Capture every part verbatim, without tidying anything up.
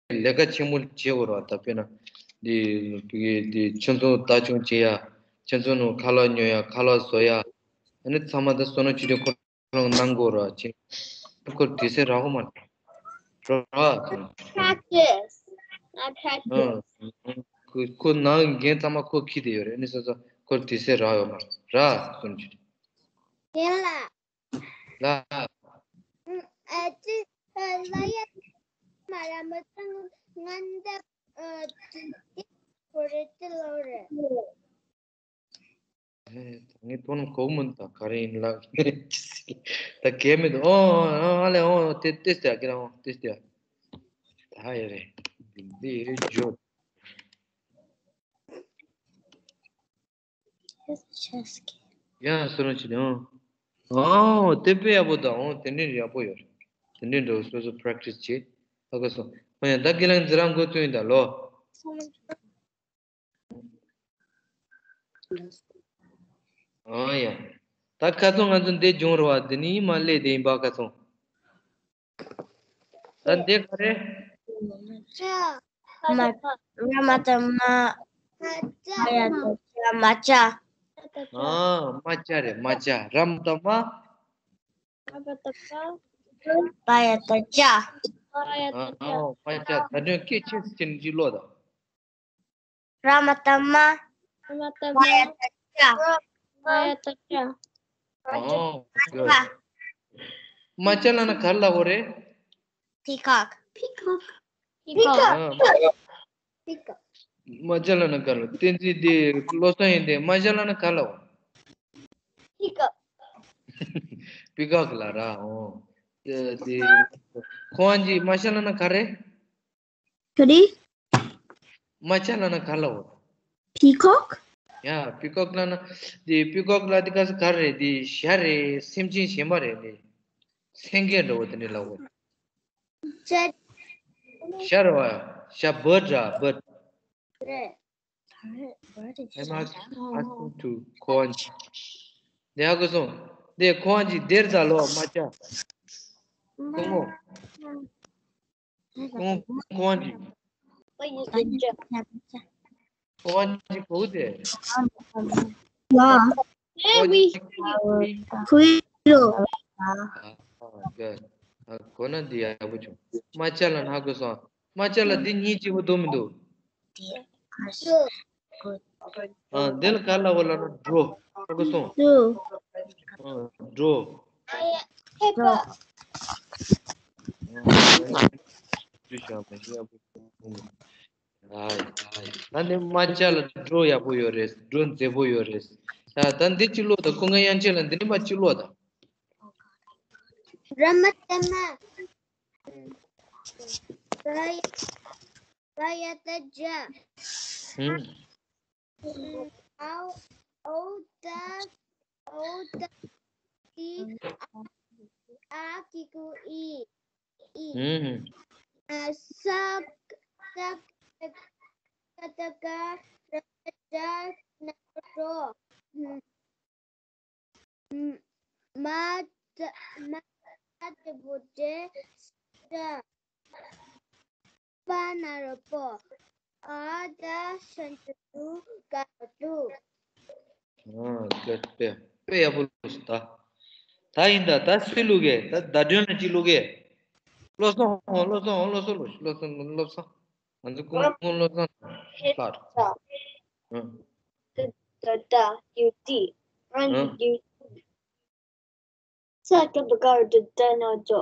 ལས་ཀ་ཆེན་མོ་བྱེད་དགོས་རེད་བ། ད་དཔེར་ན་འདི་འདི་ཁྱིམ་ཚང་བདག་སྐྱོང་བྱེད་ཡ། ཁྱིམ་ཚང་ནང་ཁ་ལག་ཉོ་ཡ། ཁ་ལག་བཟོ་ཡ། ཨ་ནི་ཚང་མ་ད་བསོད་ནམས་ཆོས་སྒྲོན་ཁོ་རང་གནང་དགོས་རེད་བ། ཅིག་ཁོ་དུས་ཚོད་རག་གི་མ་རེད་བ། Practice. I practice. ཨ། ཁོ་ཁོ་ནང་འགན་ཚང་མ་ཁོ་འཁྱེར་བསྡད་ཡོད་རེད། ཨ་ནི་སོ་སོ་ཁོར་དུས་ཚོད་རག་ཡོད་མ་རེད་བ། བསོད་ནམས་ཆོས་སྒྲོན། ཡིན་ལ། ལ། ཨ་ཙི། ལ་ཡ། མ་ར་མ་ཚང་ང་འདི། ཨ་ཙི། འདི་ཁོ་རེ་ཙི་ལོ་རེ། ངས་ཐོག་མ་གོ་མིན་དང་ག་རེ་ཡིན་ལབ། ད་གལ་མི་འདུག་ཨོ་ཨོ་ཨོ་ཨ་ལེ་ཨོ་ཏེ་ཏེ་སྟེ་ཨ་ཀེ་ར་ཨོ་ཏེ་སྟེ་ཨ། ད་ཡ་རེ། འདི་རེ་ཇོ། ཡང་སོ་རང་ཅི་ནས་ཨོ། ཨོ་དེ་དཔེ་ཡག་པོ་དང་ཨོ་དེ་འདྲའི་ཡག་པོ་ཡོད་རེད། དེ་འདྲའི་འདྲ་བོ་སོ་སོ་practice་བྱེད། ཧ་གོ་སོང་། ཨོ་ཡང་ད་ཁྱེད་རང་འཛི་རང་འགོ་བཙུགས་ཡིན་ད་ལོ། ཨོ་ཡ། ད་ཁ་སང་ང་ཚོ་འདི་སྦྱོང་རུ་བ་འདི་ནི་མ་ལས་དེ་ཡིན་པ་ཁ་སང་། ད་འདི་ག་རེ། ཅ། མ། ར་མ་ཏ་མ། མ་ཅ། མ་ཡ་ཏ་ཅ། མ་ཅ། ཨ། མ་ཅ་རེད། མ་ཅ། ར་མ་ཏ་མ། པ་ཡ་ཏ་པ། པ་ཡ་ཏ་པ། ཨ། ཨ། མ་ཅ། ད་དོན་སྐད་ཆེ་ཅན་གྱི་བློ་དང་། ར་མ་ཏ་མ། ར་མ་ཏ་མ། པ་ཡ་ཏ་ཅ། པ་ཡ་ཏ་ཅ། ཨོ། མ་ཅ། མ་ཅ་ལབ་ན་ག་རེ་ལབ་དགོས་རེད། Peacock. Peacock. Peacock. ཨ། Peacock. མ་ཅ་ལབ་ན་ག་རེ། བསྟན་འཛིན་འདི་བློ་བཟང་ཡིན་ཏེ་མ་ཅ་ལབ་ན་ག་རེ་ལབ་དགོས། Peacock. Peacock ལབ་ར། ཨོ། དེ་དེ་ཁོ་རང་གིས་མ་ཅ་ལབ་ན་ག་རེ། ག་རེ། མ་ཅ་ལབ་ན་ག་རེ་ལབ་དགོས། Peacock? ཡ། Peacock ལབ་ན། དེ་Peacock ལབ་དེ་ག་ས་ག་རེ་རེད། དེ་ཞ་རེད། སེམས་ཅན་གཞན་པ་རེད། དེ་སེང་གེ་འདྲ་བོ་དེ་འདྲ་ལབ་དགོས། ཅ། ཞ་རེད་བ། ཞ། Bird ར། Bird. རེད། I'm asking, asking to ཁོ་རང་གིས། དེ་ཧ་གོ་སོང་། དེ་ཁོ་རང་གིས་དེར་ད་ལོ་མ་ཅ། སྐུ་ངོ། ཁོང་ཁོང་གི། ཁོང་གི་གོ་དེ། ལ། ཁོང་གི། ཁུ་རུ། ཨ། གོ་ན་འདི་ཡག་པོ་བྱུང་། མ་ཅ་ལབ་ན་ཧ་གོ་སོང་། མ་ཅ་ལབ་འདི་གཉིས་གཅིག་པ་འདུག་མི་འདུག་ཨ། འདི་ལ་ག་ལབ་དགོས་ལབ་ན་འགྲོ། ཧ་གོ་སོང་། འགྲོ། ཨ། འགྲོ། ཧེ་པ། ད་ནི་མ་ཅ་ལ་འགྲོ་ཡག་པོ་ཡོད་རེད། འགྲོ་མཛེས་པོ་ཡོད་རེད། ད་ད་འདི་གཅིག་ཀློག་དང་། ཀུན་དགའ་དབྱངས་ཅན་ལ་འདི་ནི་མ་གཅིག་ཀློག་དང་། ར་མ་ཏ་མ། བ་ཡ་ཏ་བྱ། ཧུམ། ཨ། ཨོ་ཏ། ཨོ་ཏ། ཨི། ཨ། ཨ་གི་གུ་ཨི། ཨི། ཧུམ། ཨ། ས། ས། ས་ཏ་ཀ། ར་ཏ་རྗེས། ན་རོ་ནོ། མ། མ། ཏ་བོ་ཏེ། སྲ། པ་ན་རོ་པོ། འ་ད་ཞབས་ཀྱུ་འ། ག་རོ་ཀྲུ། ཨ། དཔེ་དཔེ་ཡག་པོ་ལོས་ད། ད་ཡིན་ད། ད་སུས་ཀློག་གས། ད་ཟླ་སྒྲོན་ལ་ཅིག་ཀློག་གས། བློ་བཟང་། བློ་བཟང་། བློ་བཟང་ལོས། བློ་བཟང་། བློ་བཟང་། ང་ཚོ་སྐུ་ངོ་བློ་བཟང་ལགས། ཧ། ད་ད་ཡུ་ཏི། རང་གི་ཡུ་ཏི། ས་ཀ་བ་ག་ར་ཏ་ཏ་ན་ཛོ།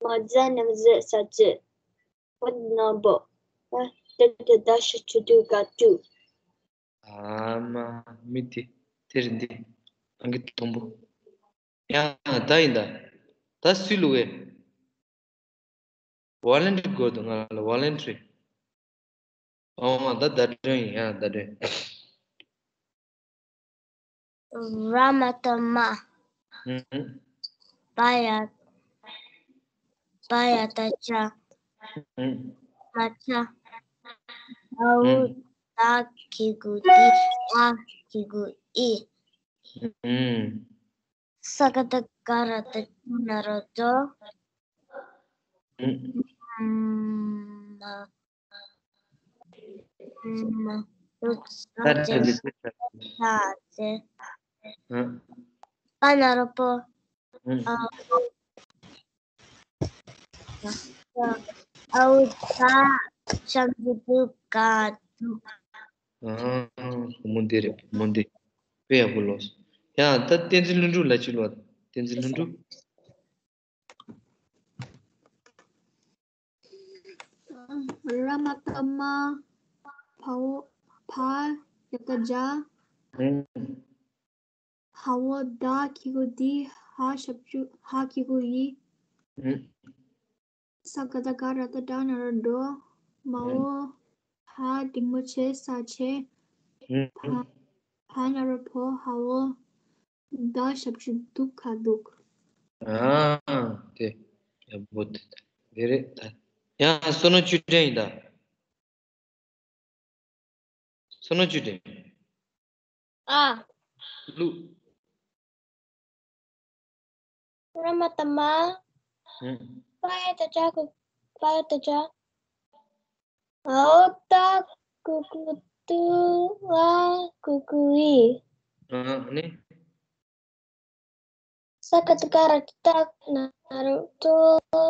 མ་ཛ་ན་མ་ཟེ་ས་ཛི། བ་ན་བོ། བ་ཏ་ཏ་ད་ཞབས་ཀྱུ་འ། ག་ཀྲུ། ཨ་མ། མི་དེ་དེ་རེད་འདི། ཨང་ཀི་དང་པོ། ཡ། ད་ཡིན་ད། ད་སུས་ཀློག་གས། ཝོ་ལན་ཊི་རི་དགོས་འདུག་ང་ལ། ཝོ་ལན་ཊི་རི། ཨོ། ད་ཟླ་སྒྲོན་ཡིན། ཡ། ཟླ་སྒྲོན། ར་མ་ཏ་མ། ཧུམ། པ་ཡ། པ་ཡ་ཏ་ཅ། ཧུམ། མ་ཅ། ཨ་འུ། ཧུམ། ད་གི་གུ་འི། ཨ་གི་གུ་ཨི། ཧུམ། ས་ཀ་བཏགས་སྒ་ར་བཏགས་སྒྱུ་ན་རོ་སྒྱོ། ཧུམ། ཨ། ཨ། ད་ད་ད་ད་ད། ཨ། པ་ན་རོ་པོ། ཨ། ཨ། ཨའོ་ད་ཞབས་ཀྱུ་དུ་ག་དུག་ཨ། མོ་འདི་རེད། མོ་འདི། དཔེ་ཡག་པོ་ལོས། ཡ། ད་བསྟན་འཛིན་ལྷུན་གྲུབ་ལ་ཅིག་ལོས། བསྟན་འཛིན་ལྷུན་གྲུབ། ར་མ་བཏགས་རྨ། བ་འོག་བ་ཡ་བཏགས་བྱ། ཧ་འོག་ད་གི་གུ་དི། ཧ་ཞབས་ཀྱུ་ཧ་གི་གུ་ཡི། ས་ཀ་བཏགས་སྐ་ར་བཏགས་སྲ་ན་རོ་སྲྲོ། མ་འོག་ཧ་འགྲེང་བུ་ཆེ་ས་ཆེ། བ་ན་རོ་བོ། ཧ་འོག་ད་ཞབས་ཀྱུ་དུ་ག་དུག་ཨ། དེ་ཡག་པོ་དེ་དེ་རེད་ད། ཡང་བསོད་ནམས་ཆོས་སྒྲོན་ཡིན་ད། བསོད་ནམས་ཆོས་སྒྲོན། ཨ། ལུ། ར་མ་བཏགས་རྨ། ཧུམ། པ་ཡ་བཏགས་པྱ། གུ་པ་ཡ་བཏགས་པྱ། འའོ་ད་གུ་གུ་དུ། འ་གུ་གུ་འི། ཨ་ནི། ས་ཀ་བཏགས་སྐ་ར་བཏགས་སྲ་ན་རོ་སྲྲོ།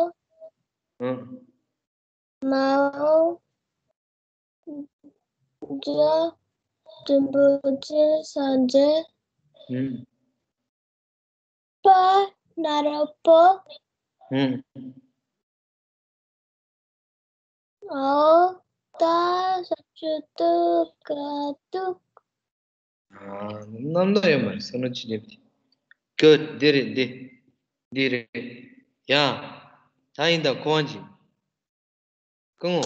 ཨ། མ་འོག་བ་འགྲེང་བུ་བྱེ་ས་འགྱེ། ཨུམ། པ་ན་རོ་པོ། ཨུམ། འའོ་ད་ཞབས་ཀྱུ་དུ་ག་དུག་ཨ། རྣམ་རྟོག་ཡོད་མ་རེད། བསོད་ནམས་ཆོས་སྒྲོན་དེ། གུཌ། འདི་རེད་འདི། འདི་རེད། ཡ། ད་ཡིན་ད་ཁོ་བ་ཅིག་སྐུ་ངོ།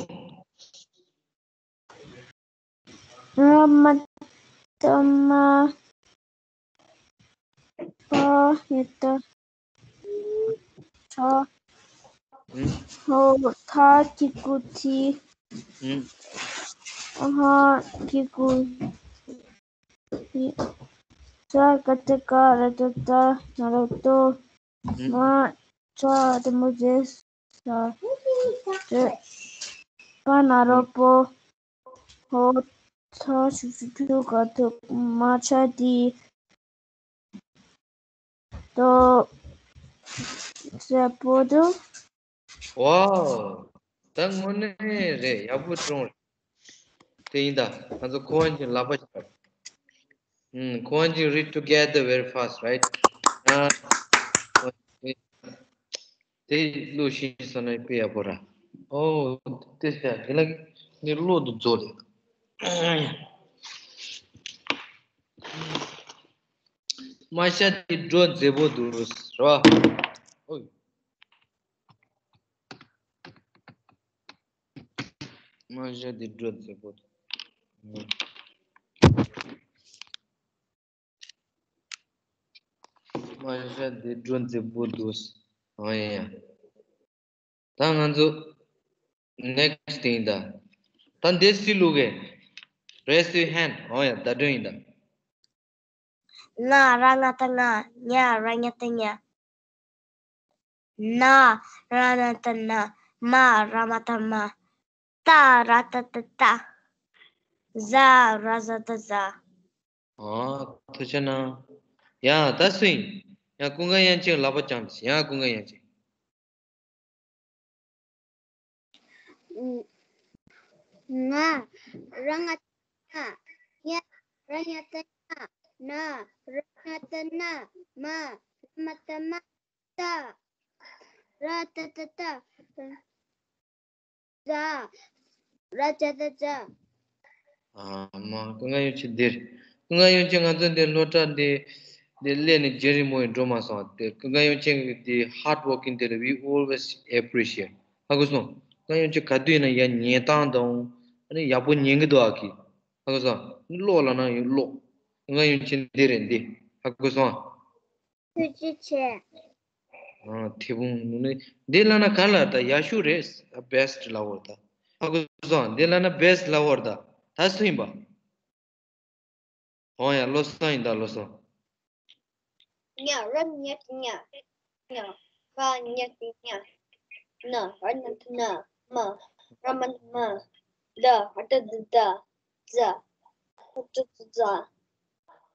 ར་མ་བཏགས་རྨ། བ་ཡ་བཏགས་བྱ། ཧ་འོག་ཐ་གི་གུ་ཐི། ཧ་གི་གུ་ཧི། ས་ཀ་བཏགས་སྐ་ར་བཏགས་སྲ་ན་རོ་སྲྲོ། མ་ཆ་འགྲེང་བུ་བྱེ་ས་འགྱེ། པ་ན་རོ་པོ། འའོ་ད་ཞབས་ཀྱུ་དུ་ག་དུག་མ་ཆ་དི། དོ། ཟ་པོ་དུ། ཝའོ། ད་དངོས་གནས་རེད། ཡག་པོ་བྱུང་རེད། དེ་ཡིན་ད། ང་ཚོ་ཁོ་བ་ཅིག་ལག་པ་ཞིག་ཨུམ། ཁོང་གཉིས་read together very fast, right? ཨ། དེ་བློ་ཤེས་སོང་ན་དཔེ་ཡག་པོ་ར། ཨོ། དེ་བྱ་དེ་ལ་ངས་བློ་དུ་རྫོགས་རེད། རྨ་བྱ་དེ་སྒྲོ་མཛེས་པོ་འདུག་རེད་བ། ཨོ། རྨ་བྱ་འདི་སྒྲོ་མཛེས་པོ་འདུག་རྨ་བྱ་འདི་སྒྲོ་མཛེས་པོ་འདུག་ཨང་། ཡ་ཡ། ད་ང་ཚོ་next thing ད། ད་འདི་སུས་བླུག་གི། Raise your hand. ཨང་། ཡ། ད་སྒྲོ་ཡིན་ད། ན་ར་ན་བཏགས་ན། ཉ་ར་ཉ་བཏགས་ཉ། ན་ར་ན་བཏགས་ན། མ་ར་མ་བཏགས་མ། ཏ་ར་ཏ་བཏགས་ཏ། ཟ་ར་ཟ་བཏགས་ཟ། ཨ། ཐུགས་རྗེ་གནང་། ཡ། ད་སུ་ཡིན། ཡ། ཀུན་དགའ་དབྱངས་ཅན་ལག་པ་བརྐྱངས་ཤིག་ཡ། ཀུན་དགའ་དབྱངས་ཅན། ང་། ར་ང་བཏགས་ང་། ཉ་ར་ཉ་བཏགས་ཉ། ན་ར་ན་བཏགས་ན། མ་ར་མ་བཏགས་མ། ཏ་ར་ཏ་བཏགས་ཏ། ཟ་ར་ཛ་བཏགས་ཛ། ཨ་མ། ཀུན་དགའ་དབྱངས་ཅན་འདིར། ཀུན་དགའ་དབྱངས་ཅན་ང་ཚོ་འདི་སློབ་གྲྭ་འདི་འདི་སླེབས་ནས་རྗེས་རིང་མོ་ཡང་འགྲོ་མ་སོང་། དེ་ཀུན་དགའ་དབྱངས་ཅན་གྱི་འདི་hard working དེ་ལ་we always appreciate. ཧ་གོ་སོང་། ཀུན་དགའ་དབྱངས་ཅན་ག་དུས་ཡིན་ན་ཡང་ཉན་སྟངས་དང་ཨ་ནི་ཡག་པོ་ཉན་གི་འདུག་ཨ་ཁི། ཧ་གོ་སོང་། ཀློག་ལབ་ན་ཡང་ཀློག་ཀུན་དགའ་དབྱངས་ཅན་འདི་རེད་འདི། ཧ་གོ་སོང་། ཐུགས་རྗེ་ཆེ། ཨ། ཐེ་བུང་ནི་འདི་ལབ་ན་ག་ལ་ད་ཡག་ཤོས་རེད། best ལབ་འོ་ད། ཧ་གོ་སོང་། འདི་ལབ་ན་best ལབ་འོ་ད། ད་སུ་ཡིན་པ། ཨོ་ཡ། བློ་བཟང་ཡིན་ད། བློ་བཟང་། ཉ་ར་ཉ་བཏགས་ཉ། ཉ་ར་ཉ་བཏགས་ཉ། ན་ར་ན་བཏགས་ན། མ་ར་ ར་མ་ན་མ། ལ་ཨ་ཏ་ཏ་ཏ། ཛ། ཨ་ཏ་ཏ་ཛ།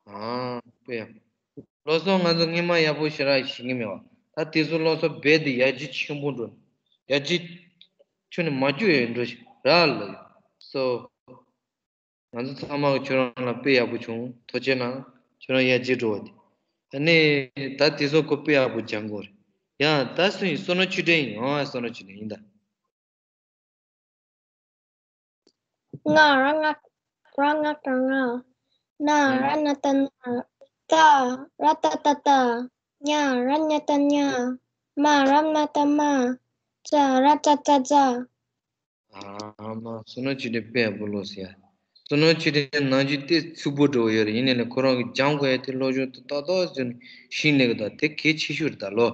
ཨ། དཔེ་ཡག་པོ། བློ་བཟང་ང་ཚོ་སྔས་མ་ཡག་པོ་ཞེ་དྲག་ཤེས་ཀྱི་མེད་པ། ད་དེ་ཚོ་བློ་བཟང་རྦད་དེ་ཡར་རྒྱས་ཆེན་པོ་འགྲོ། ཡར་རྒྱས་ཁྱོན་ནས་མ་བསྐྱོད་ཡོད་འགྲོ་ཞིག་ར་ལ་ཡོད། སོ། ང་ཚོ་ཚང་མ་གི་ཁྱོད་རང་ལ་དཔེ་ཡག་པོ་བྱུང་། ཐུགས་རྗེ་གནང་། ཁྱོད་རང་ཡར་རྒྱས་འགྲོ་བ་དེ། ཨ་ནི། ད་དེ་ཚོ་ཁོ་དཔེ་ཡག་པོ་སྦྱང་དགོས་རེད། ཡ། ད་སུ་ཡིན། བསོད་ནམས་ཆོས་སྒྲོན་ཡིན། ཨ། བསོད་ནམས་ཆོས་སྒྲོན་ཡིན་ད། ང་ར་ང་། ར་ང་ཏ་ང་། ན་ར་ན་ཏ་ན། ཏ་ར་ཏ་ཏ་ཏ། ཉ་ར་ཉ་ཏ་ཉ། མ་ར་མ་ཏ་མ། ཙ་ར་ཙ་ཏ་ཙ། ཨ་མ། བསོད་ནམས་ཆོས་སྒྲོན་དཔེ་ཡག་པོ་ཀློག་སོང་ཡ། བསོད་ནམས་ཆོས་སྒྲོན་ནམ་རྒྱུན་ཏོག་ཙམ་རྩུབ་པོ་འདྲ་པོ་ཡོད་རེད། ཡིན་ནའི་ལས་ཁོ་རང་གིས་སྦྱང་དགོས་ཡ་དེ་སློབ་སྦྱོང་དེ་ཏག་ཏག་བཟོས་ནས་ཤེས་ནས་གི་ད་དེ་གལ་ཆེ་ཤོས་རེད་ད་ལོ།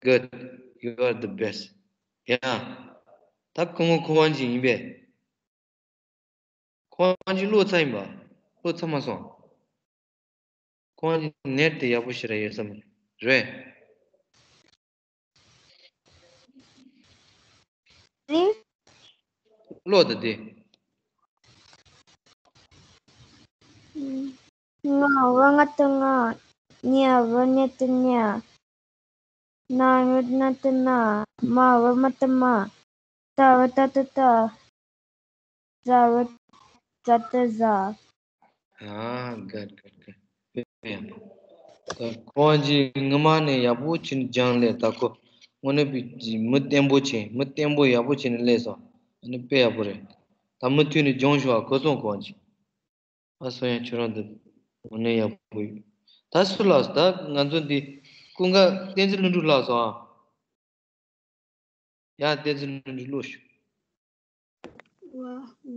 Good. You are the best. ཡ། ད་སྐུ་ངོ་ཁོ་དབང་ཆེན་ཡིན་པས། ཁོ་དབང་ཆེན་ཀློག་ཚར་ཡིན་པ། ཀློག་ཚར་མ་སོང་། ཁོ་དབང་ཆེན་ནེཊ་དེ་ཡག་པོ་ཞེ་དྲག་ཡོད་ས་མ་རེད། རེད། ཀློག་དང་དེ། ང་ར་ང་ཏ་ང་། ཉ་ར་ཉ་ཏ་ཉ། ན་ར་ན་ཏ་ན། མ་ར་མ་ཏ་མ། ཏ་ར་ཏ་ཏ་ཏ། ཛ་ར་ཛ་ཏ་ཛ། ཨ། Good, good, good. དཔེ་ཡག་པོ། ད་ཁོང་གིས་སྔོན་མ་ནས་ཡག་པོ་བྱས་ནས་སྦྱངས་སླེབས། ད་ཁོ་དངོས་གནས་པའི་མི་བརྟན་པོ་བྱས། མི་བརྟན་པོ་ཡག་པོ་བྱས་ནས་སླེབས་སོང་། ཨ་ནི་དཔེ་ཡག་པོ་རེད། ད་མུ་མཐུད་ནས་སྦྱོང་ཤོག་ཨ། གོ་སོང་ཁོང་གིས། ཨ། སོང་ཡ། ཁྱོད་རང་འདི་དངོས་གནས་ཡག་པོ་ཡོད། ད་སུ་ལགས་སོ། ད་ང་ཚོ་འདི་ཀུན་དགའ་བསྟན་འཛིན་ཀླུ་སྒྲུབ་ལགས་སོ་ཨ། ཡ། བསྟན་འཛིན་ཀླུ་སྒྲུབ་ཀློག་ཤོག་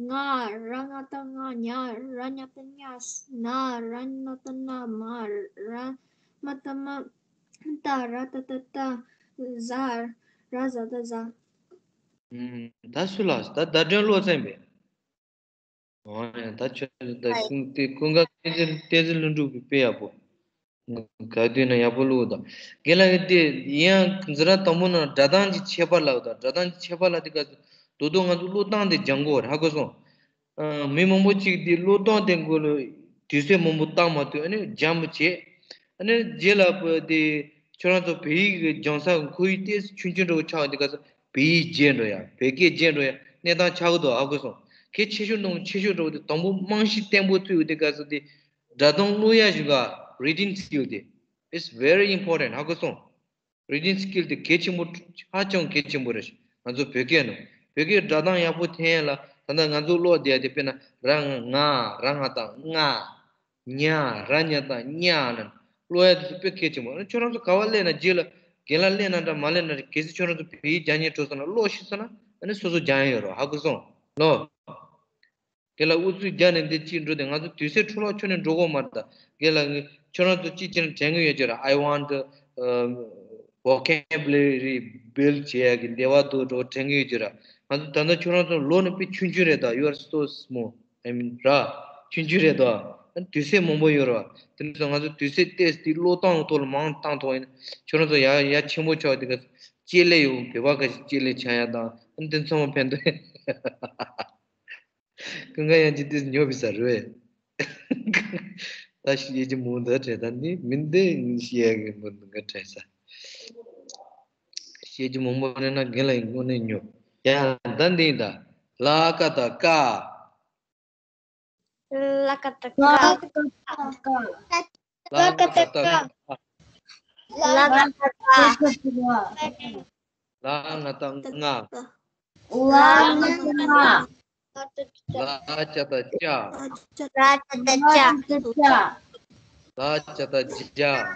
ང་ར་ང་ཏ་ང་། ཉ་ར་ཉ་ཏ་ཉ། ན་ར་ན་ཏ་ན། མ་ར་མ་ཏ་མ། ཏ་ར་ཏ་ཏ་ཏ། ཛ་ར་ཛ་ཏ་ཛ། ད་སུ་ལགས་སོ། ད་ཟླ་སྒྲོན་ཀློག་ཚར་ཡིན་པས། འོ་ཡ། ད་ཁྱོད་ད་ཀུན་དེ་ཀུན་དགའ་བསྟན་འཛིན་བསྟན་འཛིན་ཀླུ་སྒྲུབ་ཀྱི་དཔེ་ཡག་པོ། ག་དུས་ན་ཡག་པོ་ཀློག་དང་། རྒན་ལགས་ཀྱིས་དེ་ཡིན་ཡང་འཛིན་གྲྭ་དང་པོ་ནང་སྒྲ་གདངས་ཀྱི་ཁྱད་པར་ལབ་དང་། སྒྲ་གདངས་ཀྱི་ཁྱད་པར་ལབ་དེ་ག་རྡོག་རྡོག་ང་ཚོ་ཀློག་སྟངས་དེ་སྦྱང་དགོས་རེད། ཧ་གོ་སོང་། ཨ། མི་མང་པོ་ཅིག་དེ་ཀློག་སྟངས་དེ་མགོ་ལ་དུས་ཚོད་མང་པོ་བཏང་མ་ཐུབ། ཨ་ནི་སྦྱང་མི་བྱེད། ཨ་ནི་རྗེས་ལ་བུ་དེ་ཁྱོད་རང་ཚོ་བོད་ཡིག་གི་སྦྱང་ས་ཁོར་ཡུག་ཏོག་ཙམ་ཆུང་ཆུང་འདྲ་པོ་ཆགས་དེ་ག་ས་བོད་ཡིག་བརྗེད་འགྲོ་ཡ། བོད་སྐད་བརྗེད་འགྲོ་ཡ་གནས་སྟངས་ཆགས་ཀྱི་འདུག་ཧ་གོ་སོང་། གལ་ཆེ་ཤོས་ནང་ཆེ་ཤོས་འདྲ་པོ་དེ་དང་པོ་རྨང་གཞི་བརྟན་པོ་བཙུགས་ཡོད་དེ་ག་ས་དེ་སྒྲ་གདངས་ཀློག་ཡ་ཞིག་ག reading skill དེ། It's very important. ཧ་གོ་སོང་། Reading skill དེ་གལ་ཆེན་པོ། ཧ་ཅང་གལ་ཆེན་པོ་རེད། ང་ཚོ་བོད་སྐད་ནང་བོད་སྐད་སྒྲ་གདངས་ཡག་པོ་འཐེན་ཡ་ལ། ད་ལྟ་ང་ཚོ་ཀློག་བསྡད་ཡ་དེ་དཔེར་ན་ར་ང་། ང་ར་ང་ཏ་ང་། ཉ་ར་ཉ་ཏ་ཉ་ལབ་ཀློག་ཡ་དེ་ཚོ་དཔེ་གལ་ཆེན་པོ། ཨ་ནི་ཁྱོད་རང་ཚོ་ག་པར་སླེབས་ན། རྗེས་ལ་རྒན་ལགས་སླེབས་ན་འདྲ་མ་སླེབས་ན་འདྲ། གལ་སྲིད་ཁྱོད་རང་ཚོ་བོད་ཡིག་སྦྱང་སྙིང་བྲོ་སོང་ན་ཀློག་ཤེས་སོང་ན། ཨ་ནི་སོ་སོ་སྦྱང་ཡ་ཡོད་རེད། ཧ་གོ་སོང་ལོ། དེ་ལ་ཨུ་ཚུགས་རྒྱག་ནས་འདི་གཅིག་འགྲོ་དེ། ང་ཚོ་དུས་ཚོད་འཕྲོ་བརླག་ཁྱོན་ནས་འགྲོ་དགོས་མ་རེད་ད། རྒན་ལགས་ངས་ཁྱོད་རང་ཚོ་གཅིག་བྱས་ན་དྲན་གྱི་ཡོད་ཀྱི་ར། I want, uh, vocabulary build བྱེད་ཡ་གི་འདོད་པ་འདུག་འགྲོ་དྲན་གྱི་ཡོད་ཀྱི་ར། ང་ཚོ་ད་ལྟ་ཁྱོད་རང་ཚོ་ལོ་ནི་དཔེ་ཆུང་ཆུང་རེད་ད། You are so small. I mean ར། ཆུང་ཆུང་རེད་ད། དུས་ཚོད་མང་པོ་ཡོད་ར། དེ་ནས་ང་ཚོ་དུས་ཚོད་ཏོག་ཙམ་དེ་ཀློག་སྟངས་ཐོག་ལ་མང་བཏང་ཐུབ་པ་ཡིན་ན། ཁྱོད་རང་ཚོ་ཡ་ཡ་ཆེན་པོ་ཆགས་དེ་ག་ལྕེ་ལེ་ཡོང་། བོད་པ་ག་ཞིག་ལྕེ་ལེ་ཆགས་ཡ་དང་། ཨ་ནི་དེ་ཚང་མ་ཕན་ཐོགས། ཀུན་དགའ་དབྱངས་ཅན་ཏོག་ཙམ་ཉོབ་པའི་ས་རེད། ད་བཤད་རྒྱུ་མང་པོ་འདུག་དྲན། ད་འདི་མི་འདི་བཤད་ཡ་གི་མི་འདུག་ག་དྲན་ས། བཤད་རྒྱུ་མང་པོ་རེད་ན་རྒན་ལགས་ཡིན་དངོས་གནས་ཉོབ། ཡ། ད་འདི་ཡིན་ད། ལ་ཀ་ཏ་ཀ། ལ་ཀ་ཏ་ཀ། ལ་ཀ་ཏ་ཀ། ལ་ཀ་ཏ་ཀ། ལ་ཀ་ཏ་ཀ། ལ་ང་ཏ་ང་། ལ་ང་ཏ་ང་། ལ་ཅ་ཏ་ལྕགས། ལ་ཅ་ཏ་ལྕགས། ལ་ཅ་ཏ་ལྗགས། ལ་ཅ་ཏ་ལྗགས།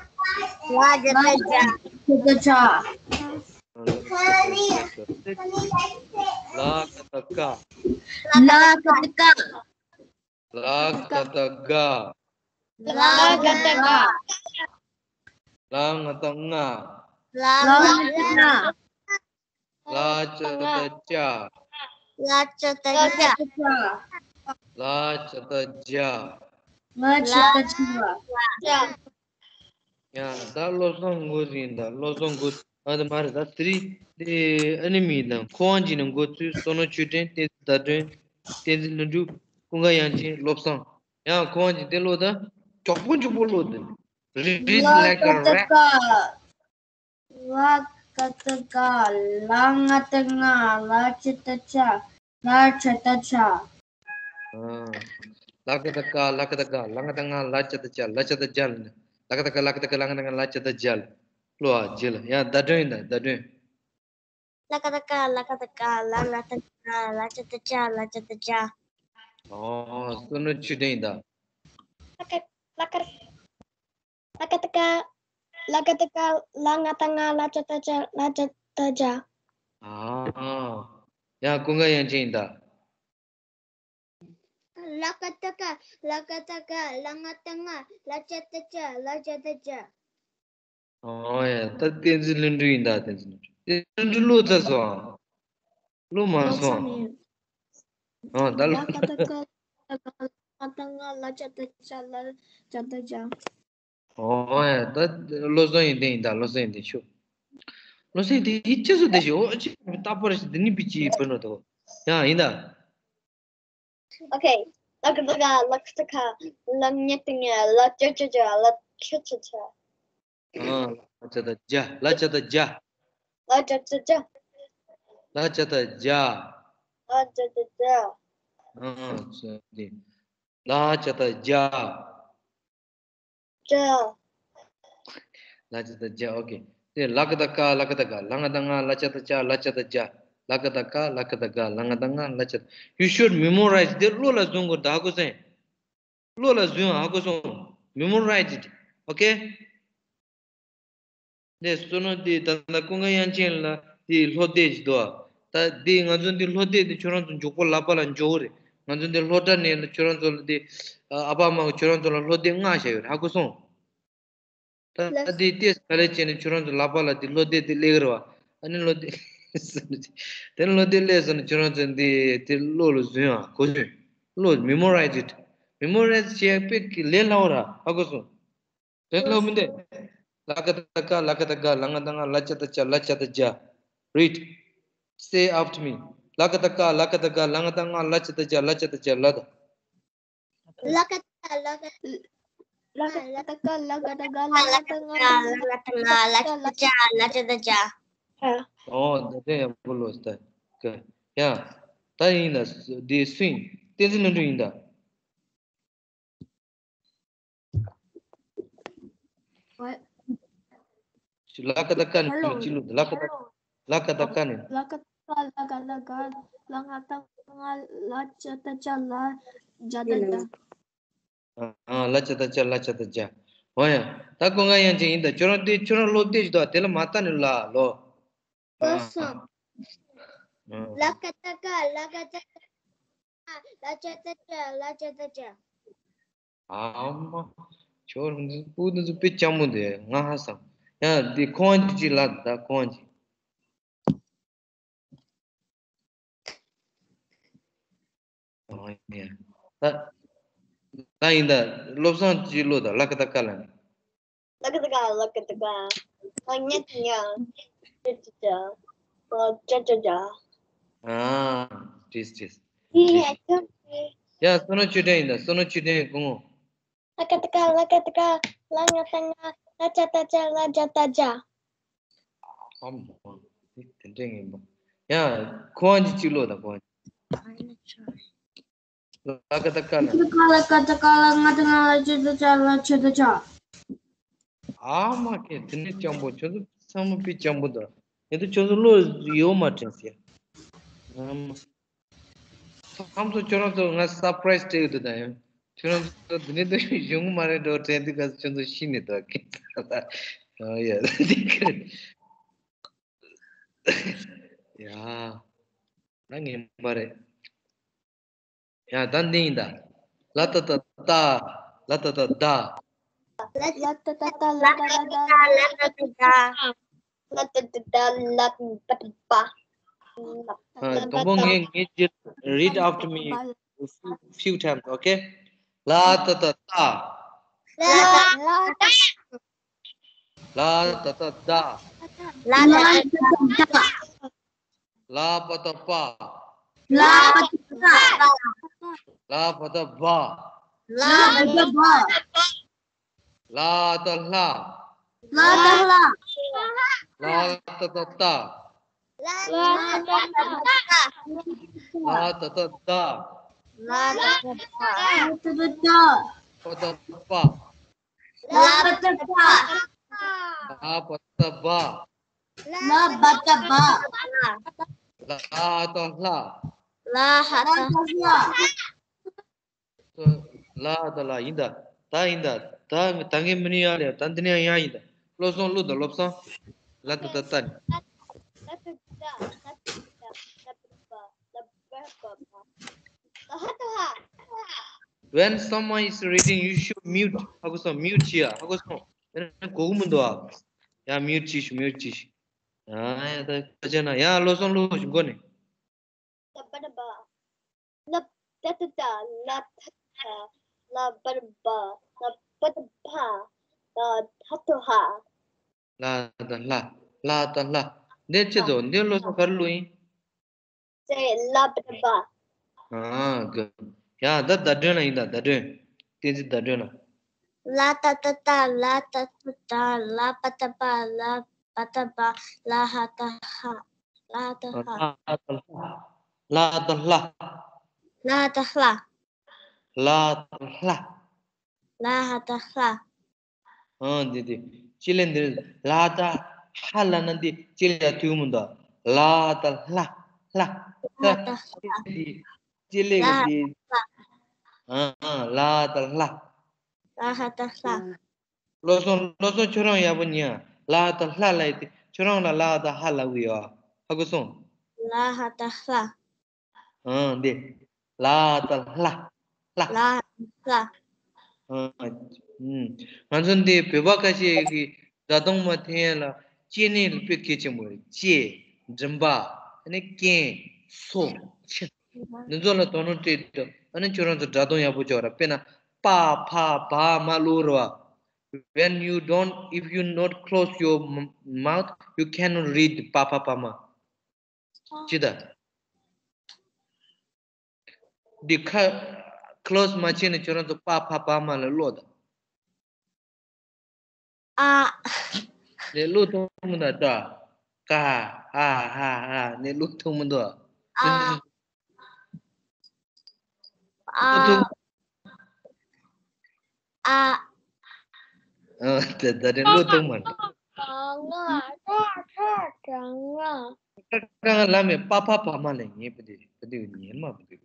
ལ་ཅ་ཏ་ལྗགས། ལ་ཀ་ཏ་ཀ། ལ་ཀ་ཏ་ཀ། ལ་ཀ་ཏ་ཀ། ལ་ཀ་ཏ་ཀ། ལ་ང་ཏ་ང་། ལ་ང་ཏ་ང་། ལ་ཅ་ཏ་ལྕགས། ལ་ཅ་ཏ་ལྕགས། ལ་ཅ་ཏ་ལྗགས། ལ་ཅ་ཏ་ལྗགས། ཡ། ད་བློ་བཟང་འགོ་ཟིན། ད་བློ་བཟང་འགོ། ཨ་ད་མ་རེད། ད་དེ་རིང་དེ་ཨ་ནི་མི་དང་ཁོ་དབང་ཅིག་ནས་འགོ་ཚུགས། བསོད་ནམས་ཆོས་སྒྲོན། བསྟན་འཛིན་ཟླ་སྒྲོན། བསྟན་འཛིན་ལྷུན་གྲུབ། ཀུན་དགའ་དབྱངས་ཅན། བློ་བཟང་། ཡང་ཁོ་དབང་ཅིག་དེ་ལོ་ད་མགྱོགས་པོ་མགྱོགས་པོ་ལོ་དེ། Read like a rat. ལ་ཀ་ཏ་ཀ་ལ་ང་ཏ་ང་ལ་ཅ་ཏ་ཅ་ལ་ཅ་ཏ་ཅ། ལ་ཀ་ཏ་ཀ་ལ་ཀ་ཏ་ཀ་ལ་ང་ཏ་ང་ལ་ཅ་ཏ་ཅ་ལ་ཅ་ཏ་ཅ། ལ་ཀ་ཏ་ཀ་ལ་ཀ་ཏ་ཀ་ལ་ང་ཏ་ང་ལ་ཅ་ཏ་ཅ། ལོ་ཨ་ཇི་ལ་ཡང་ཟླ་སྒྲོན་ཡིན་ད། ཟླ་སྒྲོན། ལ་ཀ་ཏ་ཀ་ལ་ཀ་ཏ་ཀ་ལ་ང་ཏ་ང་ལ་ཅ་ཏ་ཅ་ལ་ཅ་ཏ་ཅ། ཨོ་བསོད་ནམས་ཆོས་སྒྲོན་ཡིན་ད། ལ་ཀ་ལ་ཀ་ལ་ཀ་ཏ་ཀ་ལ་ཀ་ཏ་ཀ་ལ་ང་ཏ་ང་ལ་ཅ་ཏ་ཅ་ལ་ཅ་ཏ་ཅ། ཨ། ཡང་ཀུན་དགའ་དབྱངས་ཅན་ཡིན་ད། ལ་ཀ་ཏ་ཀ་ལ་ཀ་ཏ་ཀ་ལ་ང་ཏ་ང་ལ་ཅ་ཏ་ཅ་ལ་ཅ་ཏ་ཅ། ཨོ་ཡ། ད་བསྟན་འཛིན་ལྷུན་གྲུབ་ཡིན་ད། བསྟན་འཛིན་ལྷུན་གྲུབ། བསྟན་འཛིན་ལྷུན་གྲུབ་ལོ་ཙཱ་སོང་། ལོ་མ་སོང་། ཨོ་ད་ལོ། ལ་ཀ་ཏ་ཀ་ལ་ཀ་ཏ་ཀ་ལ་ང་ཏ་ང་ལ་ཅ་ཏ་ཅ་ལ་ཅ་ཏ་ཅ། ཨོ་ཡ། ད་བློ་བཟང་ཡོན་ཏན་ཡིན་ད། བློ་བཟང་ཡོན་ཏན་ཤོག་བློ་བཟང་ཡོན་ཏན་ཡིན་ཅི་སུ་དེ་ཞིག་ཨོ་ཅི་རྟག་པར་ཞིག་འདི་ནི་པི་ཅི་བུ་ནོ་དོ། ཡང་ཡིན་ད། Okay. ལ་ཀ་ཏ་ཀ་ལ་ཀ་ཏ་ཀ་ལ་ང་ཏ་ང་ལ་ཅ་ཅ་ཅ་ལ་ཅ་ཅ་ཅ། ཨ། ལ་ཅ་ཏ་ཇ། ལ་ཅ་ཏ་ཇ། ལ་ཅ་ཏ་ཇ། ལ་ཅ་ཏ་ཇ། ལ་ཅ་ཏ་ཇ། ཨ། ལ་ཅ་ཏ་ཇ། ཇ། ལ་ཅ་ཏ་ཇ། Okay. དེ་ལ་ཀ་ཏ་ཀ་ལ་ཀ་ཏ་ཀ་ལ་ང་ཏ་ང་ལ་ཅ་ཏ་ཅ་ལ་ཅ་ཏ་ཇ། ལ་ཀ་ཏ་ཀ་ལ་ཀ་ཏ་ཀ་ལ་ང་ཏ་ང་ལ་ཅ་ཏ། You should memorize. དེ་བློ་ལ་བཟུང་དགོས། ད་ཧ་གོ་སོང་། བློ་ལ་བཟུང་། ཧ་གོ་སོང་། Memorize it. Okay. དེ་བསོད་ནམས་དེ་ད་ལྟ་ཀུན་དགའ་དབྱངས་ཅན་ལ་དེ་ལྷོ་སྡེ་ཞིག་འདུག་ད་དེ་ང་ཚོ་འདི་ལྷོ་སྡེ་དེ་ཁྱོད་རང་ཚོ་མགྱོགས་པོ་ལག་པ་ལ་འབྱོར་གི་རེད། ང་ཚོ་འདི་ལྷོ་བྲག་ནས་ལ་ཁྱོད་རང་ཚོ་ལ་དེ་ཨ་ཕ་མ་གིས་ཁྱོད་རང་ཚོ་ལ་ལྷོ་སྡེ་མངགས་བཞག་ཡོད་རེད། ཧ་གོ་སོང་། ད་དེ་ལྟས་ག་ལེར་བྱས་ནས་ཁྱོད་རང་ཚོ་ལག་པ་ལ་དེ་ལྷོ་སྡེ་དེ་སླེབས་ཀྱི་རེད་བ། ཨ་ནི་ལྷོ་སྡེ་དེ་ལྷོ་སྡེ་སླེབས་སོང་ན་ཁྱོད་རང་ཚོ་འདི་དེ་བློ་ལ་བཟུང་ཨ། གོ་སོང་། བློ་memorize it. Memorize བྱས་པའི་གི་ལས་སླ་བོ་ར། ཧ་གོ་སོང་། དེ་ལོ་མི་འདི། ལ་ཀ་ཏ་ཀ་ལ་ཀ་ཏ་ཀ་ལ་ང་ཏ་ང་ལ་ཅ་ཏ་ཅ་ལ་ཅ་ཏ་ཇ། Read. Say after me. ལ་ཀ་ཏ་ཀ་ལ་ཀ་ཏ་ཀ་ལ་ང་ཏ་ང་ལ་ཅ་ཏ་ཅ་ལ་ཅ་ཏ་ཇ། ལ་ད། ལ་ཀ་ཏ་ལ་ཀ་ལ་ཀ་ཏ་ཀ་ལ་ཀ་ཏ་ཀ་ལ་ང་ཏ་ང་ལ་ཅ་ཏ་ཅ་ལ་ཅ་ཏ་ཇ། ཨོ་ད་དེ་ཡག་པོ་ལོས་ད། ཀ་ཡ། ད་ཡིན་ད། དེ་སུ་ཡིན། བསྟན་འཛིན་ལྷུན་གྲུབ་ཡིན་ད། What? ལ་ཀ་ཏ་ཀ་ནི་Hello. མི་གཅིག་ལུགས་ལ་ཀ་ཏ། ལ་ཀ་ཏ་ཀ་ནི། ལ་ཀ་ཏ་ཀ་ལ་ཀ་ཏ་ཀ་ལ་ང་ཏ་ང་ལ་ཅ་ཏ་ཅ་ལ་ཇ་ཏ་ཇ། ཨ་ལ་ཅ་ཏ་ཅ་ལ་ཅ་ཏ་ཇ། འོ་ཡ། ད་ཀུན་དགའ་དབྱངས་ཅན་ཡིན་ད། ཁྱོད་རང་དེ་ཁྱོད་རང་སློབ་དེབ་ཞིག་འདུག་དེ་ལ་མ་ལྟ་ནི་ལ་ལོ། ལགས་སོ། ལ་ཀ་ཏ་ཀ་ལ་ཀ་ཏ་ཀ་ལ་ཅ་ཏ་ཅ་ལ་ཅ་ཏ་ཅ། ཨ་མ། ཁྱོད་རང་ཚོ་སྤུ་ན་ཚོ་དཔེ་སྤྱང་པོ་འདུག་ང་ཧ་སམ། ཡ་འདི་ཁོང་གཅིག་ལ་ད་ཁོང་གཅིག་ཨོ་ཡ། ད་ད་ཡིན་ད། བློ་བཟང་གཅིག་བློ་ད། ལ་ཀ་ཏ་ཀ་ལ་ནི། ལ་ཀ་ཏ་ཀ་ལ་ཀ་ཏ་ཀ་ལ་ཉ་ཏ་ཉ་ཅ་ཅ་ཅ་ལ་ཅ་ཅ་ཅ། ཨ་ཏིས་ཏིས། ཡ་བསོད་ནམས་ཆོས་སྒྲོན་ཡིན་ད། བསོད་ནམས་ཆོས་སྒྲོན་གོང་ངོ་། ལ་ཀ་ཏ་ཀ་ལ་ཀ་ཏ་ཀ་ལ་ང་ཏ་ང་ལ་ཅ་ཏ་ཅ་ལ་ཇ་ཏ་ཇ། ཨ་མ། དེ་དེ་འདྲས་ངན་པ། ཡ་ཁོང་གཅིག་གཅིག་ལོ་ད་ཁོང་། ལ་ཀ་ཏ་ཀ་ལ། ལ་ཀ་ཏ་ཀ་ལ་ང་ཏ་ང་ལ་ཅ་ཏ་ཅ་ལ་ཇ་ཏ་ཇ། ཨ་མ་ཀེ་དེ་འདྲས་སྤྱང་པོ། ཁྱོད་ཚོ་ཚང་མ་དཔེ་སྤྱང་པོ་འདུག་ངས་ད་ཁྱོད་ཚོ་བློ་ཡོད་མ་དྲན་ཟེར། ཨ་མ། ཁམས་ཚོ་ཁྱོད་རང་ཚོ་ང་སར་པ་རའི་སི་སྤྲད་ཡོད་དུ་ད་ཡང་། ཁྱོད་རང་ཚོ་འདི་ནས་ད་ཡོང་གི་མ་རེད་འགྲོ་དྲན་དུས་ག་ཚོད་ཁྱོད་ཚོ་ཤི་ནས་འདུག་ཨ་ཡ། ཡ། ད་ངན་པ་རེད། ཡ་ད་འདི་ཡིན་ད། ལ་ཏ་ཏ་ཏ། ལ་ཏ་ཏ་ད། ལ་ཏ་ཏ་ཏ་ལ་ཏ་ཏ་ཏ་ལ་ཏ་ཏ་ཏ། ལ་ཏ་ཏ་ཏ་ལ་ཏ་ཏ་ཏ། ཨ། དང་པོ་ངས་ངས་ཅིག་read after me few times, okay? ལ་ཏ་ཏ་ཏ། ལ་ཏ། ལ་ད་བཏགས་ལྡ། ལ་ད་བཏགས་ལྡ། ལ་བ་ད་བ། ལ་བ་ད་བ། ལ་བ་ད་བ། ལ་བ་ད་བ། ལ་ད་ལྷ། ལ་ད་ལྷ། ལ་ད་བཏགས་ལྟ། ལ་ད་བཏགས་ལྟ། ལ་ད་བཏགས་ལྡ། ལ་ད་བཏགས་ལྡ། ལ་ད་བཏགས་ལྡ། བ་ད་བ། ལ་བ་ད་བ། ལ་བ་ད་བ། ལ་བ་ད་བ། ལ་ད་ལྷ། ལ་ད་ལྷ། ལ་ད་ལ་ཡིན་ད། ད་ཡིན་ད། ད་ད་ངས་མི་ནི་ཡ་ལེ་ད་འདི་ནས་ཡང་ཡིན་ད། བློ་བཟང་བློ་དང་བློ་བཟང་། ལ་ད་ད་ད་ནི། When someone is reading, you should mute. ཧ་གོ་སོང་། mute བྱེད་ཡ། ཧ་གོ་སོང་། གོ་གི་མི་འདུག་ཨ། ཡ་mute བྱེད་ཤིག mute བྱེད་ཤིག་ཡ་ཡ་ད་ཁ་ཆེ་ན་ཡ་བློ་བཟང་བློ་ཞིག་མགོ་ནས། ལ་བ་ད་བ། ལ་ད་ད་ད། ལ་ད་ད། ལ་བ་ད་བ། ལ་བ་ད་བ། ལ་ད་ད་ལྷ། ལ་ད་ལྷ། ལ་ད་ལྷ། འདི་ཅི་ཚོ་འདི་བློ་བཟང་ག་རེ་བླུགས་ཡིན། ལ་བ་ད་བ། ཨ་གི། ཡ་ད་བརྡ་སྒྲོན་ལ་ཡིན་ད་བརྡ་སྒྲོན། བསྟན་འཛིན་བརྡ་སྒྲོན་ལ། ལ་ད་ད་ད། ལ་ད་ད་ད། ལ་བ་ད་བ། ལ་བ་ད་བ། ལ་ཧ་ད་ཧ། ལ་ད་ཧ། ལ་ད་ལྷ། ལ་ད་ལྷ། ལ་ད་ལྷ། ལ་ད་ལྷ། ལ་ཧ་ད་ལྷ། ཨང་འདི་འདི། ལྕེ་ལེ་འདི་ལ་ད་ཧ་ལ་ན་འདི་ལྕེ་ལེ་ཡ་ཐུག་མི་འདུག་ལ་ད་ལྷ། ལྷ། ལ་ད་ལྷ། འདི་ལྕེ་ལེ་གི་འདི། ཨང་ལ་ད་ལྷ། ལ་ཧ་ད་ལྷ། བློ་བཟང་བློ་བཟང་ཁྱོད་རང་ཡག་པོ་ཉན། ལ་ད་ལྷ་ལ་ཡི་དེ་ཁྱོད་རང་ལ་ལ་ད་ཧ་ལབ་གི་ཡོད། ཧ་གོ་སོང་། ལ་ཧ་ད་ལྷ། ཨང་འདི། ལ་ད་ལྷ། ལྷ། ལ་ལྷ། ཨང་། ང་ཚོ་འདི་བོད་པ་ཁ་ཤས་ཀྱི་སྒྲ་གདངས་མ་འཐེན་ཡ་ལ་ལྕེ་ནས་དཔེ་གལ་ཆེན་པོ་རེད། ལྕེ། མགྲིན་པ། ཨ་ནི་རྐན། སོ། མཆུ། འདི་ཚོ་ལ་དོ་སྣང་སྤྲད་དུས་ཨ་ནི་ཁྱོད་རང་ཚོ་སྒྲ་གདངས་ཡག་པོ་ཆགས་ར། དཔེར་ན་པ་ཕ་བ་མ་ལོ་ར་བ། When you don't, if you not close your m- mouth, you cannot read པ་ཕ་བ་མ། ཅི་ད། འདི་ཁ་close་མ་བྱས་ནས་ཁྱོད་རང་ཚོ་པ་ཕ་བ་མ་ལ་ཀློག་ད། ཨ། ནས་ཀློག་ཐུབ་མི་འདུག་ད། ཀ་ཨ་ཧ་ཧ་ནས་ཀློག་ཐུབ་མི་འདུག་ཨ། ཨ། ཨ། ཨ། ད་ད་རེ་ཀློག་ཐུབ་མ་འདུག་ཀ་ང་ལ་མེ་པ་ཕ་བ་མ་ལས་ངེས་པ་དེ་པ་དེ་ཉེར་མ་པ་དེ།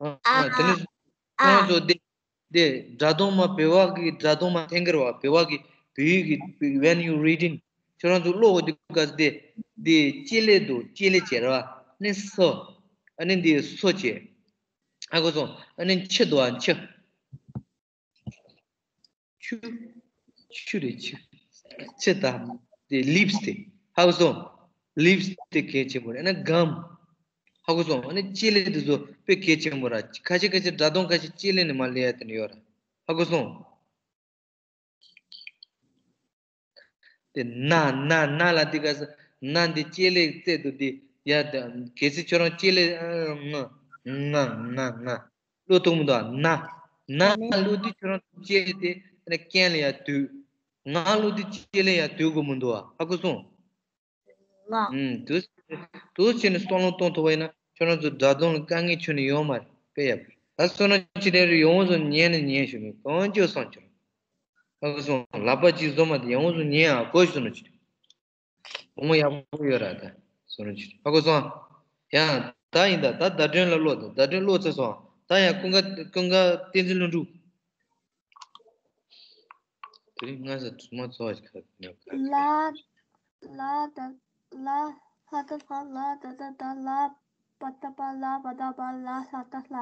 ཨ། ཨ། དེ་ནས་ཁོང་ཚོ་དེ་དེ་སྒྲ་གདངས་མ་བོད་པ་གི་སྒྲ་གདངས་མ་འཐེན་གི་རེད་བ། བོད་པ་གི་བོད་ཡིག་གི་when you reading ཁྱོད་རང་ཚོ་ཀློག་དུས་སྐབས་སུ་དེ་དེ་ལྕེ་ལེ་འདུག་ལྕེ་ལེ་བྱེད་རེད་བ། ཨ་ནི་སོ། ཨ་ནི་འདི་སོ་བྱེད། ཧ་གོ་སོང་། ཨ་ནི་མཆུ་འདུག་བ་མཆུ། ཆུ། ཆུ་རེད་ཆུ། ཆུ་དང་དེ་lips དེ། ཧ་གོ་སོང་། lips དེ་གལ་ཆེན་པོ་རེད། ཨ་ནི་gum ཧ་གོ་སོང་། ཨ་ནི་ལྕེ་ལེ་དེ་ཚོ་དཔེ་གལ་ཆེན་པོ་ར། ཁ་ཤས་ཁ་ཤས་སྒྲ་གདངས་ཁ་ཤས་ལྕེ་ལེ་ནས་མར་སླེབས་ཡ་དེ་འདྲ་ཡོད་ར། ཧ་གོ་སོང་། དེ་ན་ན་ན་ལ་དེ་ག་ས་ན་འདི་ལྕེ་ལེ་རྩལ་དུ་དེ་ཡ་དེ་གལ་སྲིད་ཁྱོད་རང་ལྕེ་ལེ་ཨ་ང་ང་ང་ང་ཀློག་ཐུབ་མི་འདུག་ན་ན་ཀློག་དུས་ཁྱོད་རང་ལྕེ་ལེ་དེ་ཨ་ནི་རྐན་ལ་ཡ་དུད། ང་ཀློག་དུས་ལྕེ་ལེ་ཡ་དུད་དགོས་མི་འདུག་ཧ་གོ་སོང་། ལ། ཨུམ། དུས་དུས་ཕྱིན་ནས་བསམ་བློ་གཏོང་ཐུབ་པ་ཡིན་ན་ཁྱོད་རང་ཚོ་སྒྲ་གདངས་ལ་དཀའ་ངལ་ཁྱོན་ནས་ཡོད་མ་རེད། དཔེ་ཡག་པོ་ད་བསམ་བློ་ཅི་འདྲ་རེད། ཡོང་བཟོ་ཉན་ནས་ཉན་ཞུ་མི་གང་ཅི་བསམ་ཁྱོད་རང་། ཧ་གོ་སོང་། ལག་པ་གཅིག་བཟོ་མ་དེ་ཡང་བཟོ་ཉན་ཨ་གོ་ཞུ་ན་ཅི་རེད། བུ་མོ་ཡག་པོ་ཡོད་ར་ད་བསམ་བློ་ཅི་རེད། ཧ་གོ་སོང་། ཡང་ད་ཡིན་ད་ད་བརྡ་སྒྲོན་ལ་ཀློག་ད་བརྡ་སྒྲོན་ཀློག་ཚར་སོང་། ད་ཡང་ཀུན་དགའ་ཀུན་དགའ་བསྟན་འཛིན་ལྷུན་གྲུབ། དེ་རིང་སྔ་ས་གྲིབ་མ་ཚོ་བ་ཞིག་ཁ་ཉོ་ཁ། ལ། ལ་ད། ལ། ཧ་ད་ཧ། ལ་ད་ད་ད། ལ་པ་ད་པ། ལ་བ་ད་བ། ལ་ཧ་ད་ལྷ།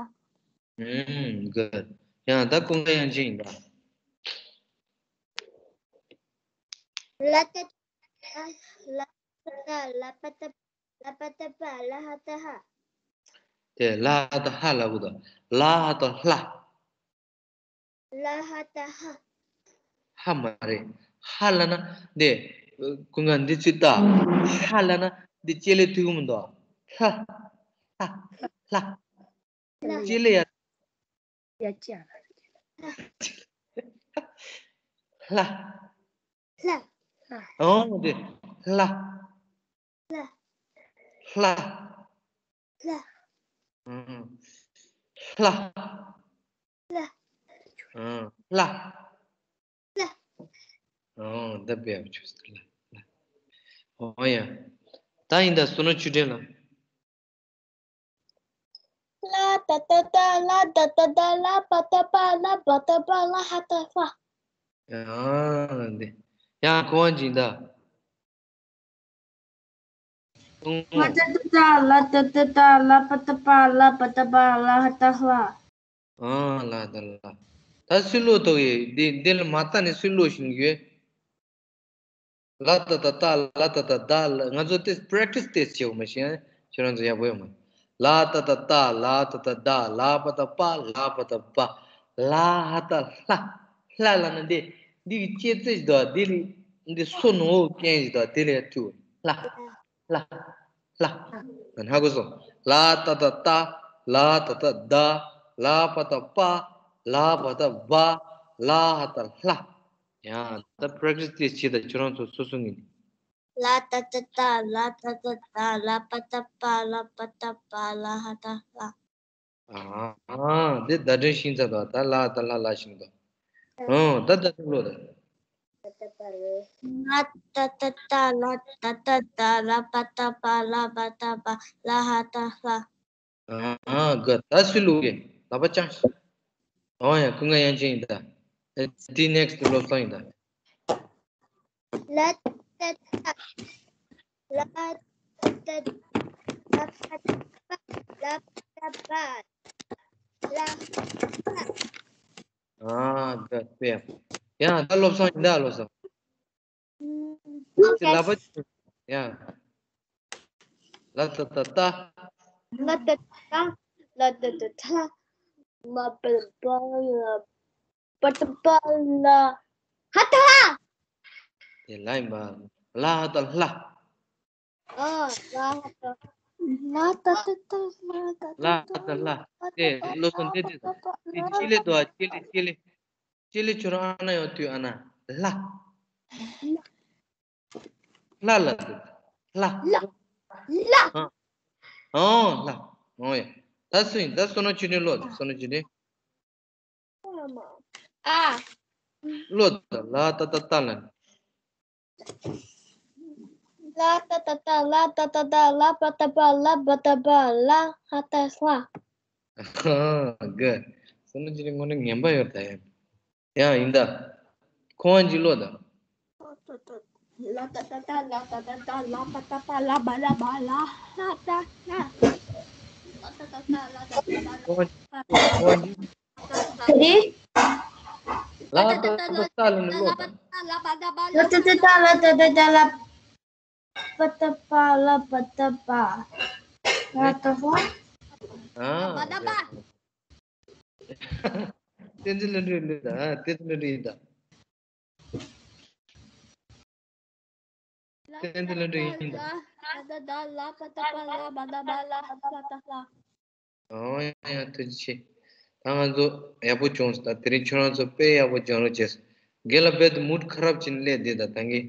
ཨུམ། good. ཡང་ད་ཀུན་དགའ་དབྱངས་ཅན་ཡིན་ད། ལ་ད་ད། ལ་ད་ད། ལ་པ་ད། ལ་པ་ད་པ། ལ་ཧ་ད་ཧ། དེ་ལ་ད་ཧ་ལ་གུ་ད། ལ་ཧ་ད་ལྷ། ལ་ཧ་ད་ཧ། ཧ་མ་རེད། ཧ་ལ་ན་འདི། ཀུན་དགའ་འདི་ཚོས་ལྟ། ཧ་ལ་ན་འདི་ལྕེ་ལེ་ཐུག་གི་མི་འདུག་ཧ། ཧ། ལ། ལྕེ་ལེ་ཡ། ཡ་ཅི་ཡ། ལ། ལ། ལ། ཨོ་འདི། ལ། ལ། ལྷ། ལྷ། ཨང་། ལྷ། ལྷ། ཨང་། ལྷ། ལྷ། ཨང་། ད་དཔེ་ཡག་པོ་བྱུང་སོང་། ལྷ། ལྷ། ཨོ་ཡ། ད་ཡིན་ད་བསོད་ནམས་ཆོས་སྒྲོན་ལགས། ལ་ད་ད་ད་ལ་ད་ད་ད་ལ་པ་ད་པ་ལ་པ་ད་པ་ལ་ཧ་ད་ལྷ། ཨང་། འདི། ཡང་ཁོ་བ་འཇིག་ད། ལ་ཏ་ཏ་ཏ་ལ་ཏ་ཏ་ཏ་ལ་པ་ཏ་པ་ལ་པ་ཏ་པ་ལ་ཧ་ཏ་ལྷ། ཨ། ལ་ཏ་ལ། ད་སུས་ཀློག་ཐུབ་ཡོད། འདི་འདི་ལ་མ་ལྟ་ནས་སུས་ཀློག་ཤེས་ཡོད། ལ་ཏ་ཏ་ཏ་ལ་ཏ་ཏ་ད་ལ། ང་ཚོ་དེ་པེ་རེག་ཊི་སི་དེ་བྱེད་དགོས་མ་ཤེས་ན་ཁྱོད་རང་ཚོ་ཡག་པོ་ཡོད་མ། ལ་ཏ་ཏ་ཏ་ལ་ཏ་ཏ་ད་ལ་པ་ཏ་པ་ལ་པ་ཏ་པ་ལ་ཧ་ཏ་ལྷ། ལྷ་ལ་ན་འདི་འདི་གི་ལྕེ་རྩེ་ཞིག་འདུག་འདི་འདི་སོ་ནོ་རྐྱེན་ཞིག་འདུག་དེ་ལས་ཐུ། ལྷ། ལྷ། ལྷ། ཧ་གོ་སོང་། ལ་ཏ་ཏ་ཏ། ལ་ཏ་ཏ་ད། ལ་པ་ཏ་པ། ལ་པ་ཏ་བ། ལ་ཧ་ཏ་ལྷ། ཡ། ད་པེ་རེག་ཊི་སི་དེ་བྱེད་ད་ཁྱོད་རང་ཚོ་སོ་སོ་ངེས་ནས། ལ་ཏ་ཏ་ཏ། ལ་ཏ་ཏ་ད། ལ་པ་ཏ་པ། ལ་པ་ཏ་པ། ལ་ཧ་ཏ་ལྷ། ཨ། འདི་བརྡ་འཕྲིན་ཤིང་ཚ་དང་ད་ལ་ད་ལ་ལ་ཤིང་དང་། ཨོ། ད་བརྡ་འཕྲིན་ལོ་ད། ལ་ཏ་ཏ་ཏ། ལ་ཏ་ཏ་ད། ལ་པ་ཏ་པ། ལ་པ་ཏ་པ། ལ་ཧ་ཏ་ལྷ། ཨ། ག་ད་སུས་ལོ་གི་ལ་པ་ཅང་། ཨོ་ཡ། ཀུན་དགའ་དབྱངས་ཅན་ཡིན་ད། དེ་ནེག་སི་ཊི་སློབ་གསོ་ཡིན་ད། ལ་ཏ་ཏ། ལ་ཏ་ཏ། ལ་པ་ཏ་པ། ལ་པ་ཏ་པ། ལ་ཧ་ཏ་ལྷ། ཨ། ག་དཔེ་ཡ། ཡ་ད་སློབ་གསོ་ཡིན་ད་སློབ་གསོ། ལ་པ་ཡ། ལ་ཏ་ཏ་ཏ། ལ་ཏ་ཏ་ཏ། ལ་ཏ་ཏ་ཏ། མ་པ་པ་ལ། པ་ཏ་པ་ལ། ཧ་ཏ་ལྷ། དེ་ལ་ཡིན་པ། ལ་ཧ་ཏ་ལྷ། ཨ། ལ་ཧ་ཏ། ལ་ཏ་ཏ་ཏ། ལ་ཏ་ཏ་ལྷ། དེ་བློ་སོང་དེ་དེ་དེ་ཅི་ལེ་དོ། ཅི་ལེ་ཅི་ལེ། ཅི་ལེ་ཁྱོད་རང་ཨ་ན་ཡོང་དུས་ཨ་ན་ལྷ། ལྷ་ལ་དེ་ལྷ། ལ། ལ། ཨ། ཨོ་ལྷ། ཨོ་ཡ། ད་སུ་ཡིན་ད། བསོད་ནམས་ཆོས་སྒྲོན་ལོ། བསོད་ནམས་ཆོས་སྒྲོན། ཨ། ལོ་ད། ལ་ཏ་ཏ་ཏ་ལ། ལ་ཏ་ཏ་ཏ། ལ་ཏ་ཏ་ཏ། ལ་པ་ཏ་པ། ལ་པ་ཏ་པ། ལ་ཧ་ཏ་ལྷ། ཨ། ག་བསོད་ནམས་ཆོས་སྒྲོན་དངོས་གནས་ངན་པ་ཡོད་ད་ཡ། ཡ་ཡིན་ད། ཁོང་ཨ་འཇིག་ལོ་ད། ལ་ཏ་ཏ་ཏ། ལ་ཏ་ཏ་ཏ། ལ་པ་ཏ་པ། ལ་པ་ཏ་པ། ལ་ཧ་ཏ་ལྷ། ལ་ཏ་ཏ་ཏ། ལ་ཏ་ཏ་ཏ། ལ་ཏ་ཏ་ཏ། ཁོང་ཨ་འཇིག་ཁོང་ཨ་འཇིག་རེད། ལ་ཏ་ཏ་ཏ། ལ་ཏ་ཏ་ཏ། ལ་ལ་ལ་ལ། ལ་ཏ་ཏ་ཏ། ལ་ཏ་ཏ་ཏ། ལ་པ་ཏ་པ། ལ་པ་ཏ་པ། ལ་ཏ་ལྷ། ཨ། བསྟན་འཛིན་ལྷུན་གྲུབ་ལོས་ད། བསྟན་འཛིན་ལྷུན་གྲུབ་ཡིན་ད། བསྟན་འཛིན་ལྷུན་གྲུབ་ཡིན་ད། ལ་ཏ་ཏ་ཏ། ལ་པ་ཏ་པ། ལ་པ་ཏ་པ། ལ་ཧ་ཏ་ལྷ། ཨོ་ཡ། ཐུགས་རྗེ་ཆེ། ད་ང་ཚོ་ཡག་པོ་བྱུང་སོང་། ད་དེ་རིང་ཁྱོད་རང་ཚོ་དཔེ་ཡག་པོ་སྦྱང་རོགས་བྱས། རྒན་ལགས་རྦད་དེ་མུ་ཌི་ཁ་རབ་བྱས་ནས་སླེབས་བསྡད་ད་ད་གིན།